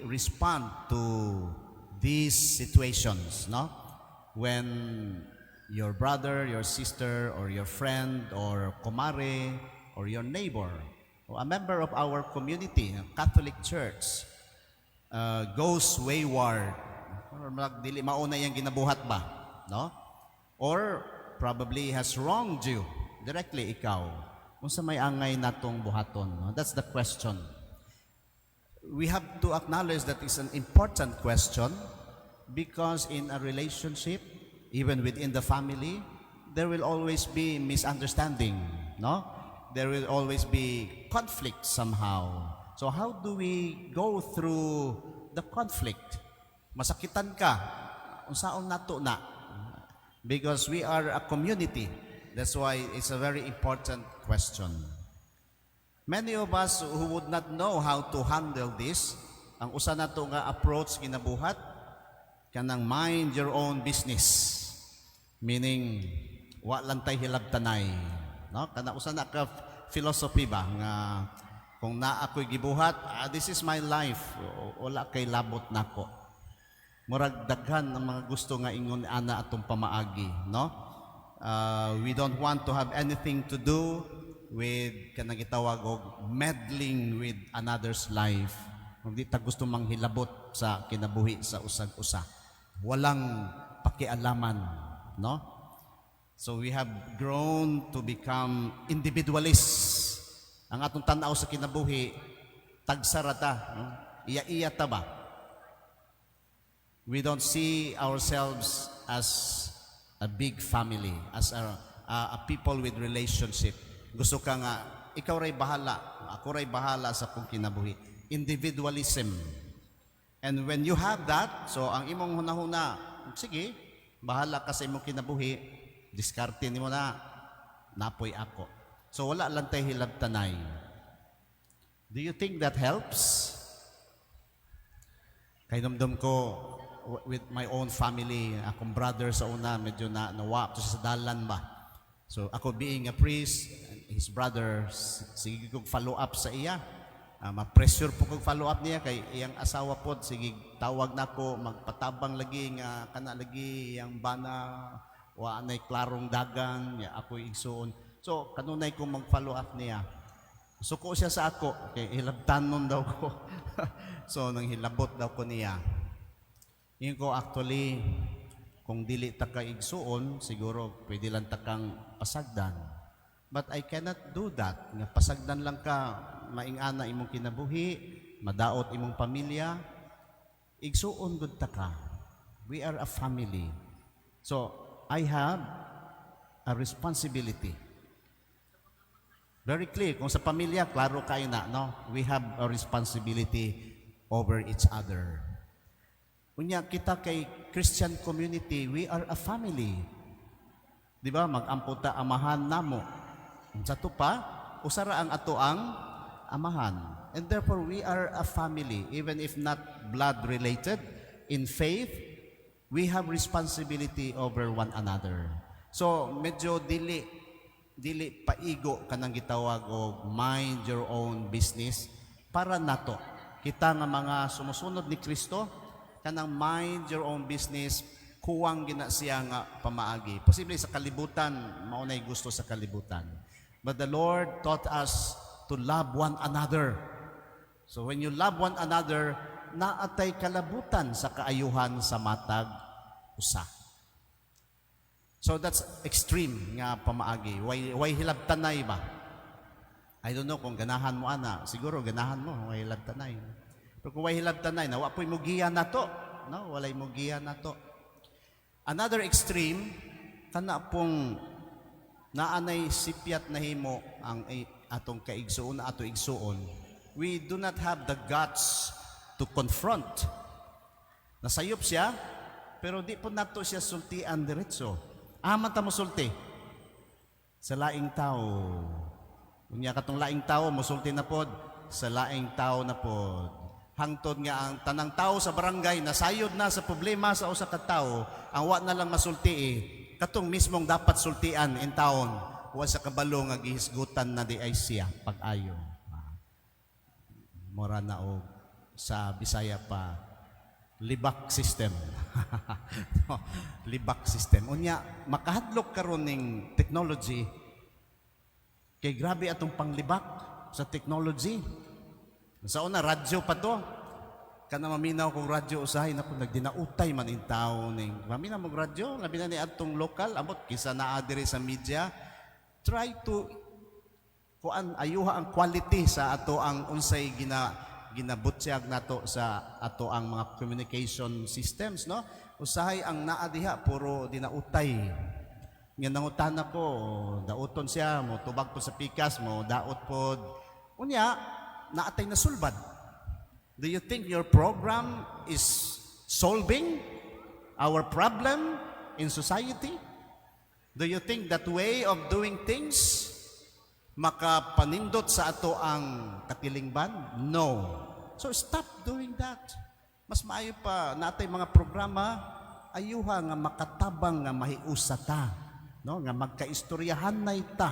respond to these situations, no? When your brother, your sister, or your friend, or kumare, or your neighbor, or a member of our community, a Catholic Church, goes wayward, or dili mao na iyang ginabuhat ba, no? Or probably has wronged you directly, ikaw. Unsa may angay natong buhaton, no? That's the question. We have to acknowledge that it's an important question because in a relationship, even within the family, there will always be misunderstanding, no? There will always be conflict somehow. So how do we go through the conflict? Masakitan ka, unsaon nato na? Because we are a community. That's why it's a very important question. Many of us who would not know how to handle this, ang usa nato nga approach ginabuhat, kanang mind your own business. Meaning, wa lang tay hilabtanay. No? Kana usa na ka philosophy ba nga kung naa ako'y gibuhat, ah, this is my life. Wala kay labot nako. Murag daghan ang mga gusto nga ingon ana atong pamaagi, no? We don't want to have anything to do with kanang gitawag og meddling with another's life. Kung di ta gusto manghilabot sa kinabuhi sa usag usa. Walang pakialaman, no? So we have grown to become individualists. Ang atong tan-aw sa kinabuhi, tagsa ra ta, no? Iya-iya ta ba? We don't see ourselves as a big family, as a people with relationship. Gusto ka nga, ikaw ray bahala, ako ray bahala sa akong kinabuhi. Individualism. And when you have that, so ang imong hunahuna, sige, bahala ka sa imong kinabuhi, diskarte nimo na, napoy ako. So wala lang tay hilabtanay. Do you think that helps? Kay dumdum ko with my own family, akong brother sa una, medyo na nawa to sa dalan ba. So ako being a priest, his brother, sige kog follow up sa iya. Ma-pressure po kog follow up niya kay iyang asawa pod, sige tawag nako, magpatabang lagi nga kana lagi iyang bana wa nay klarong dagan ya ako igsuon. So kanunay ko mag-follow up niya. Suko siya sa ako kay hilabtanon daw ko. So nang hilabot daw ko niya. Ingon ko, actually, kung dili ta ka igsuon, siguro pwede lang ta kang pasagdan. But I cannot do that. Nga pasagdan lang ka, maingana imong kinabuhi, madaot imong pamilya. Igsuon gud ta ka. We are a family. So, I have a responsibility. Very clear. Kung sa pamilya, klaro kayo na, no? We have a responsibility over each other. Unya kita kay Christian community, we are a family. Di ba? Mag-ampo ta, Amahan namo. Sa to pa, usa ra ang ato ang amahan. And therefore, we are a family. Even if not blood related, in faith, we have responsibility over one another. So, medyo dili paigo kanang gitawag og mind your own business para nato. Kita nga mga sumusunod ni Kristo, kanang mind your own business, kuwang gina siya nga pamaagi. Posible sa kalibutan, mao nay gusto sa kalibutan. But the Lord taught us to love one another. So when you love one another, naatay kalabutan sa kaayuhan sa matag usa. So that's extreme nga pamaagi. Why hilabtanay ba? I don't know kung ganahan mo ana. Siguro ganahan mo, way hilabtanay. Pero kung way hilabtanay, na wa po'y mugiya nato. No, walay mugiya nato. Another extreme, kana pong naanay sipyat na himo ang atong kaigsuon na ato igsuon. We do not have the guts to confront. Nasayop siya, pero di po nato siya sultian diretso. Aman ta mo sulti sa laing tao. Unya katong laing tao mosulti na pod sa laing tao na pod. Hangtod nga ang tanang tao sa barangay nasayod na sa problema sa usa ka tawo, ang wa na lang masulti eh, katong mismong dapat sultian in taon, wa sa kabalo nga gihisgutan na di ay siya pag-ayo. Ah. Mura na og Sa Bisaya pa, libak system. No, libak system. Unya, makahadlok karon ning technology kay grabe atong panglibak sa technology. Sa una, radyo pa to. Kana maminaw kong radyo usahay, naku, nagdinautay man in tao ning maminaw mong radyo, labi na ni atong lokal, amot kisa naa diri sa media. Try to kuan, ayuha ang quality sa ato ang unsay ginabutyag nato sa ato ang mga communication systems, no? Usahay ang naa diha puro dinautay nga nangutana ko, dauton siya mo, tubag po sa pikas mo, daot pod. Unya naatay na sulbad. Do you think your program is solving our problem in society? Do you think that way of doing things makapanindot sa ato ang katilingban? No. So stop doing that. Mas maayo pa natay mga programa, ayuha nga makatabang nga mahiusa ta, no? Nga magkaistoryahan na ta,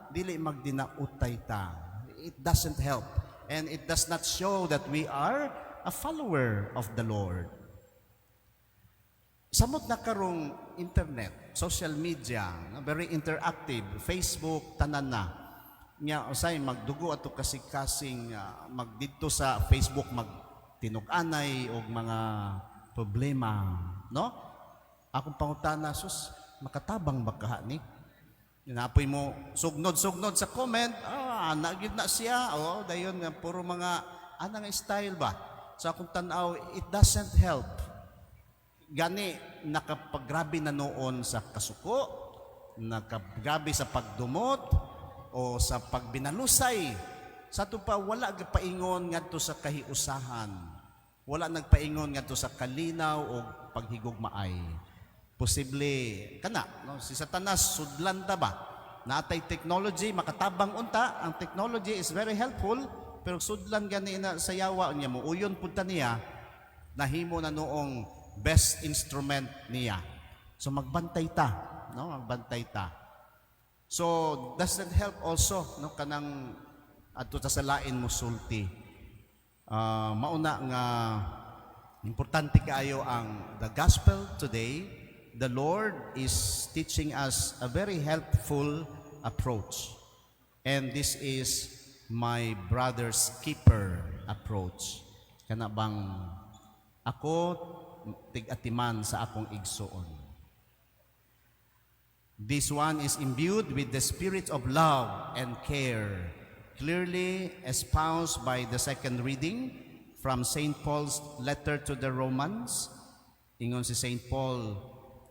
dili magdinautay ta. It doesn't help and it does not show that we are a follower of the Lord. Samot na karong internet, social media, no, very interactive, Facebook, tanan na. Nya usay magdugo ato kasing-kasing magdidto sa Facebook, magtinug-anay og mga problema, no? Akong pangutana, sus, makatabang ba kaha ni? Napoy mo sugnod-sugnod sa comment, ah, ana gyud na siya, oh, dayon nga puro mga ana nga style ba. Sa akong tan-aw, it doesn't help. Gani nakapagrabe na noon sa kasuko, nakagrabe sa pagdumot o sa pagbinalusay. Sa ato pa wala gapaingon ngadto sa kahiusahan. Wala nagpaingon ngadto sa kalinaw o paghigugmaay. Posible kana, no, si Satanas sudlan ta ba? Natay technology, makatabang unta, ang technology is very helpful, pero sudlan gani na sa yawa niya mo uyon pud ta niya, nahimo na noong best instrument niya. So magbantay ta, no? Magbantay ta. So does that help also, no, kanang adto ta sa lain mo sulti? Mauna nga importante kaayo ang the gospel today. The Lord is teaching us a very helpful approach. And this is my brother's keeper approach. Kana bang ako tig-atiman sa akong igsuon. This one is imbued with the spirit of love and care, clearly espoused by the second reading from St. Paul's letter to the Romans. Ingon si St. Paul,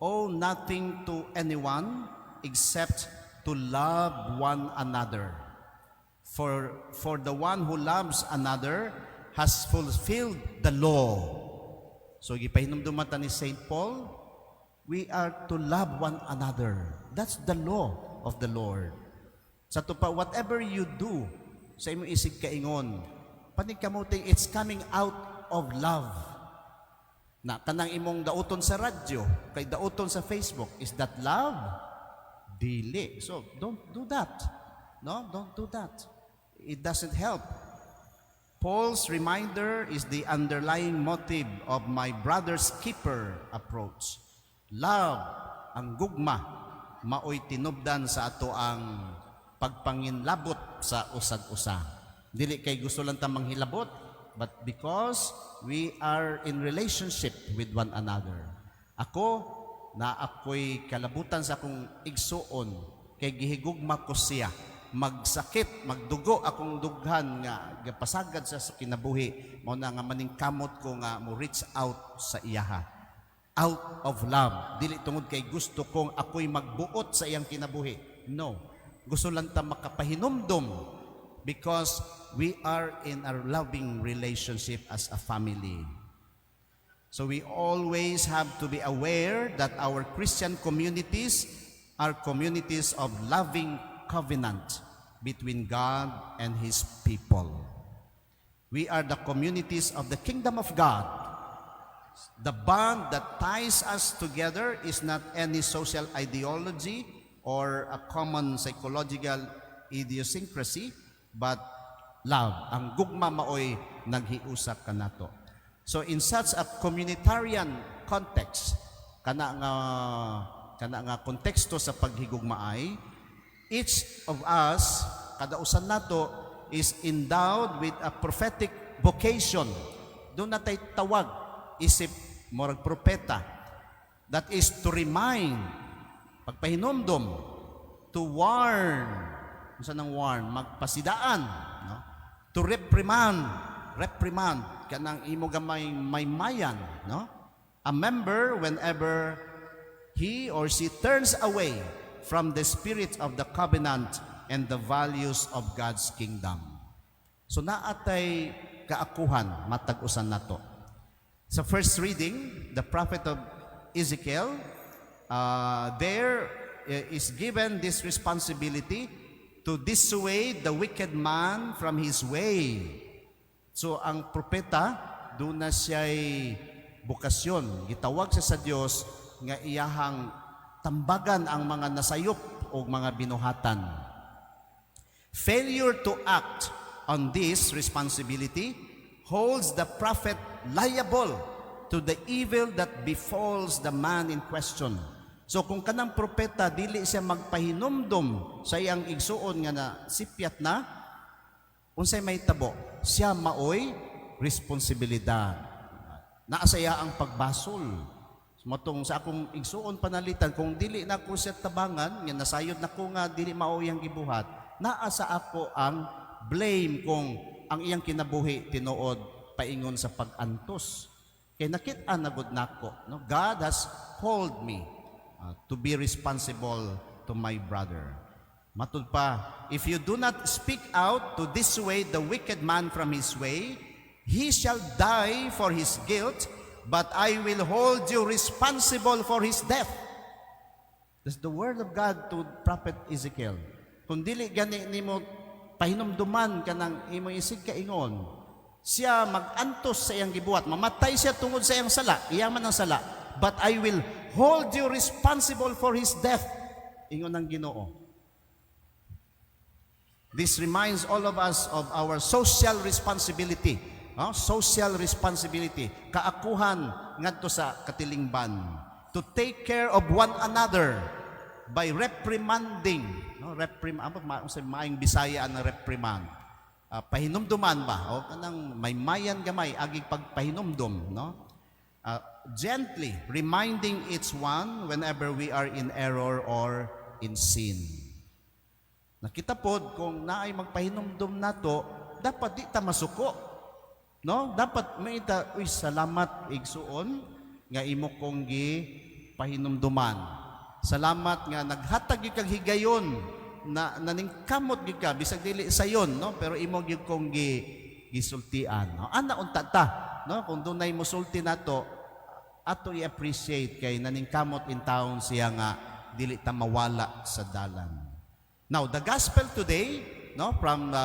"Owe nothing to anyone except to love one another. For the one who loves another has fulfilled the law." So gipahinumduman ta ni St. Paul, we are to love one another. That's the law of the Lord. Sa ato pa, whatever you do sa imong isig kaingon, panigkamuting it's coming out of love. Na kanang imong dauton sa radyo, kay dauton sa Facebook, is that love? Dili. So don't do that. No, don't do that. It doesn't help. Paul's reminder is the underlying motive of my brother's keeper approach. Love, ang gugma, maoy tinubdan sa ato ang pagpanginlabot sa usag-usa. Dili kay gusto lang ta manghilabot, but because we are in relationship with one another. Ako, na ako'y kalabutan sa akong igsuon, kay gihigugma ko siya. Magsakit, magdugo akong dughan nga gapasagad siya sa kinabuhi, mao na nga maningkamot ko nga mo reach out sa iyaha. Out of love. Dili tungod kay gusto kong ako'y magbuot sa iyang kinabuhi. No. Gusto lang ta makapahinumdum because we are in a loving relationship as a family. So we always have to be aware that our Christian communities are communities of loving covenant between God and His people. We are the communities of the kingdom of God. The bond that ties us together is not any social ideology or a common psychological idiosyncrasy, but love. Ang gugma maoy naghiusa kanato. So in such a communitarian context, kana nga konteksto sa paghigugmaay, each of us, kada usa nato, is endowed with a prophetic vocation. Duna tay tawag isip murag propeta. That is to remind, pagpahinumdom, to warn, unsa nang warn? Magpasidaan, no? To reprimand, reprimand, kanang imo gamay maymayan, no? A member whenever he or she turns away from the spirit of the covenant and the values of God's kingdom. So naa tay kaakuhan matag usa nato. Sa first reading, the prophet of Ezekiel, there is given this responsibility to dissuade the wicked man from his way. So ang propeta, duna siya'y bokasyon. Gitawag siya sa Dios nga iyahang tambagan ang mga nasayop o mga binuhatan. Failure to act on this responsibility holds the prophet liable to the evil that befalls the man in question. So kung kanang propeta dili siya magpahinumdom sa iyang igsuon nga na sipyat na, unsay mahitabo? Siya maoy responsibilidad. Naa sa iya ang pagbasol. Mao tong sa akong igsuon panalitan, kung dili na ko siya tabangan, nga nasayod na ko nga dili mao iyang gibuhat, naa sa ako ang blame kung ang iyang kinabuhi tinuod paingon sa pag-antos. Kay nakit-an na gud nako, no? God has called me to be responsible to my brother. Matud pa, "If you do not speak out to dissuade the wicked man from his way, he shall die for his guilt, but I will hold you responsible for his death." That's the word of God to Prophet Ezekiel. Kung dili gani nimo pahinumduman kanang imo isig kaingon, siya mag-antos sa iyang gibuhat, mamatay siya tungod sa iyang sala, iya man ang sala, but I will hold you responsible for his death. Ingon ng Ginoo. This reminds all of us of our social responsibility. No? Social responsibility. Kaakuhan ngadto sa katilingban. To take care of one another by reprimanding. No? Ano ma sa maayong Bisaya ang reprimand? Pahinumduman ba? O kanang maymayan gamay agig pagpahinumdum, no? Gently reminding each one whenever we are in error or in sin. Nakita pod kung naay magpahinumdum nato, dapat di ta masuko. No? Dapat may ta, "Uy, salamat, igsuon, nga imo kong gi pahinumduman. Salamat nga naghatag gyud kag higayon na naningkamot gyud ka bisag dili sayon, no, pero imo gyud kong gi gisultian," no? Ana unta ta, no, kung dunay mosulti nato, ato i-appreciate kay naningkamot in taon siya nga dili ta mawala sa dalan. Now, the gospel today, no, from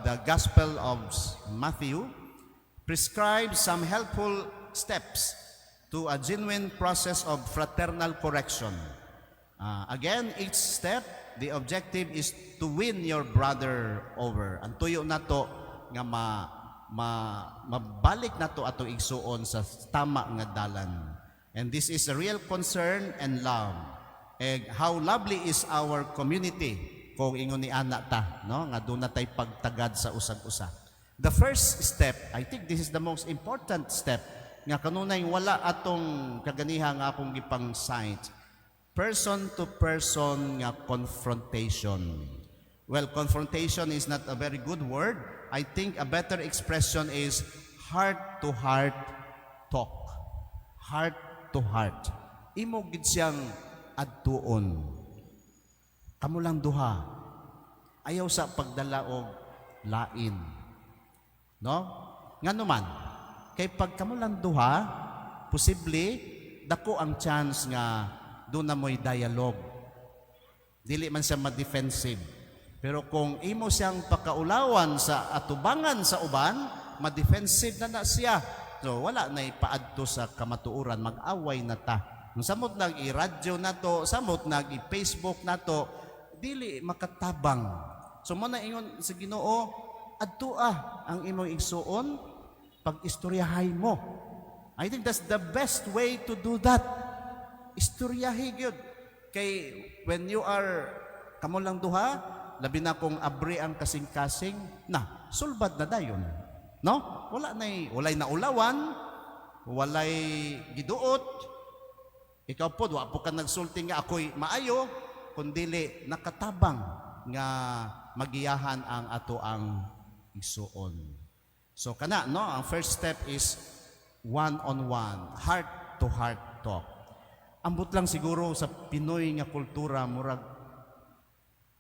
the Gospel of Matthew, prescribes some helpful steps to a genuine process of fraternal correction. Again, each step, the objective is to win your brother over. Ang tuyo nato nga ma, ma mabalik nato ato igsuon sa tama nga dalan. And this is a real concern and love. Eh, how lovely is our community kung ingon ni ana ta, no, nga duna tay pagtagad sa usag-usa. The first step, I think this is the most important step nga kanunay wala atong kaganiha nga akong gipang cite. Person to person nga confrontation. Well, confrontation is not a very good word. I think a better expression is heart to heart talk. Heart to heart. Imo gid siyang adtuon. Kamo lang duha. Ayaw sa pagdala og lain. No? Ngano man, kay pag kamo lang duha, posible dako ang chance nga duna mo'y dialogue. Dili man siya ma-defensive. Pero kung imo siyang pakaulawan sa atubangan sa uban, ma-defensive na na siya. So wala na ipaadto sa kamatuoran, mag-away na ta. Kung samot nag i-radyo na to, samot nag i-Facebook na to, dili makatabang. So mao na ingon sa Ginoo, adtua ang imong igsuon. Pag-istoryahay mo. I think that's the best way to do that. Istoryahi gyud. Kay when you are kamo lang duha, labi na kung abri ang kasing-kasing, na sulbad na dayon. No? Wala nay walay naulawan, walay giduot. Ikaw po, wa po ka nagsulti nga ako'y maayo, kundili nakatabang nga magiyahan ang ato ang igsuon. So kana, no, ang first step is one-on-one, heart to heart talk. Ambot lang siguro sa Pinoy nga kultura, murag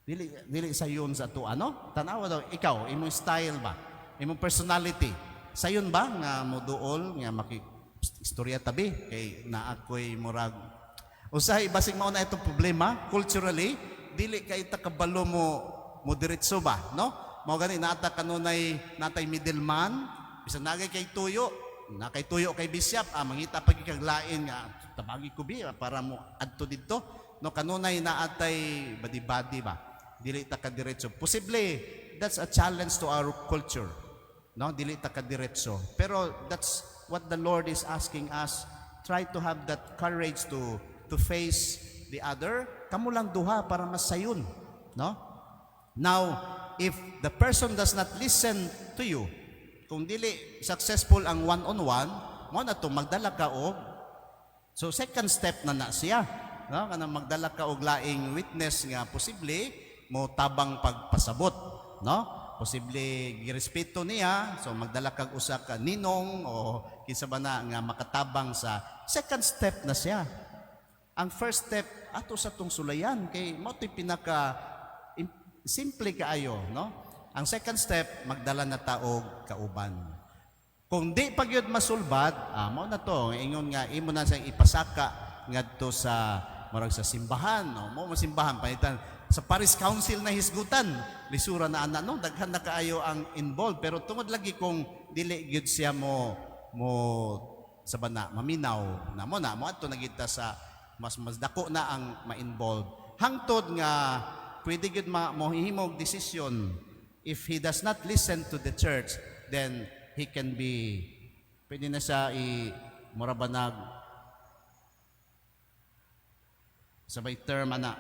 dili dili sayon sa ato, ano? Tanawa daw ikaw, imong style ba? Imong personality. Sayon ba nga moduol nga maki istorya tabi kay naa ko'y murag usahay, basig mao na itong problema culturally, dili kay ta kabalo mo mo diretso ba, no? Mao gani naata kanunay natay middleman, bisan nagay kay tuyo na kay tuyo kay bishop, mangita pag ikaglain nga tabagi ko bi para mo adto didto, no? Kanunay naatay badi-badi ba, dili ta kadiretso. Posible that's a challenge to our culture, no? Dili ta kadiretso, pero that's what the Lord is asking us. Try to have that courage to face the other, kamo lang duha, para masayon, no? Now, if the person does not listen to you, kung dili successful ang one-on-one, mo na to magdala ka og, so second step na na siya, no? Kanang magdala ka og laing witness nga posible mo tabang pagpasabot, no? Posible girespeto niya, so magdala kag usa ka ninong o kinsa ba na nga makatabang sa second step na siya. Ang first step, ato sa tong sulayan kay mao to'y pinaka simple kaayo, no? Ang second step, magdala na ta og kauban. Kung di pa gyud masulbad, mao na to, ingon nga imo na siyang ipasaka ngadto sa murag sa simbahan, no? Mo simbahan panitan sa parish council na hisgutan. Lisura na ana, no? Daghan na kaayo ang involved, pero tungod lagi kung dili gyud siya mo mo sa bana maminaw na mo adto na kita sa mas mas dako na ang ma-involve hangtod nga pwede gyud ma mohimog desisyon. If he does not listen to the church, then he can be, pwede na siya i mura ba nag sabay term ana,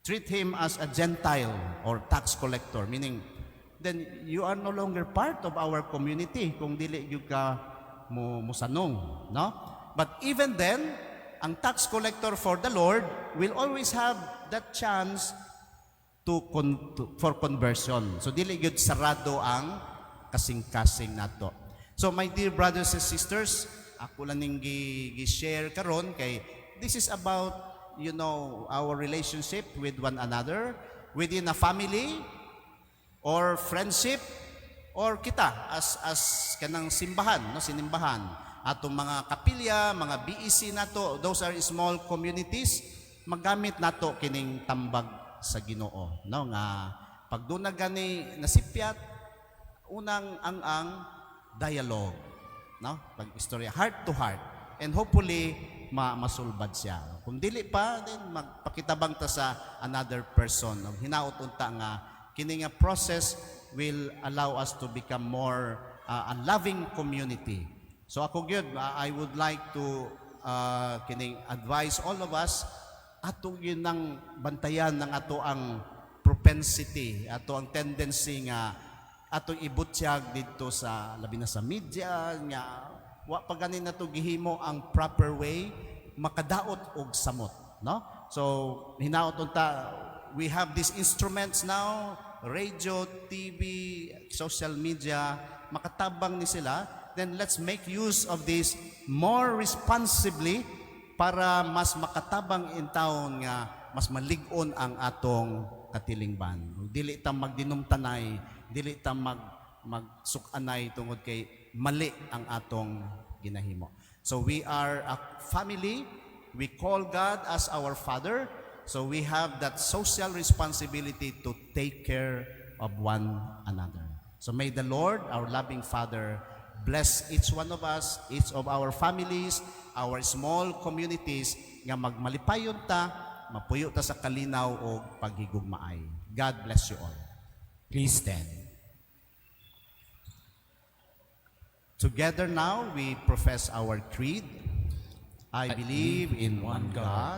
treat him as a Gentile or tax collector, meaning then you are no longer part of our community kung dili gyud ka mo musanong, no? But even then, ang tax collector for the Lord will always have that chance to for conversion. So dili gyud sarado ang kasing-kasing nato. So my dear brothers and sisters, ako lang ning gi-share karon kay this is about our relationship with one another within a family or friendship or kita as kanang simbahan, no, sinimbahan, atong mga kapilya, mga BEC nato. Those are small communities. Magamit nato kining tambag sa Ginoo, no, nga pag doon na gani nasipyat, unang ang dialogue, no, pag istorya, heart to heart, and hopefully masulbad siya. Kung dili pa, then magpakitabang ta sa another person. Ug hinaot unta nga kini nga process will allow us to become more a loving community. So ako gyud, I would like to kining advise all of us, ato gyud nang bantayan ng ato ang propensity, ato ang tendency nga atong ibutyag didto sa labi na sa media nga wa pa gani nato gihimo ang proper way, makadaot og samot, no? So hinaot unta we have these instruments now, radio, TV, social media, makatabang ni sila. Then let's make use of this more responsibly para mas makatabang in town nga mas malig-on ang atong katilingban. Dili ta magdinumtanay, dili ta magsuk-anay tungod kay mali ang atong ginahimo. So we are a family. We call God as our Father. So we have that social responsibility to take care of one another. So may the Lord, our loving Father, bless each one of us, each of our families, our small communities, nga magmalipayon ta, mapuyo ta sa kalinaw o paghigugmaay. God bless you all. Please stand. Together now, we profess our creed. I believe in one God,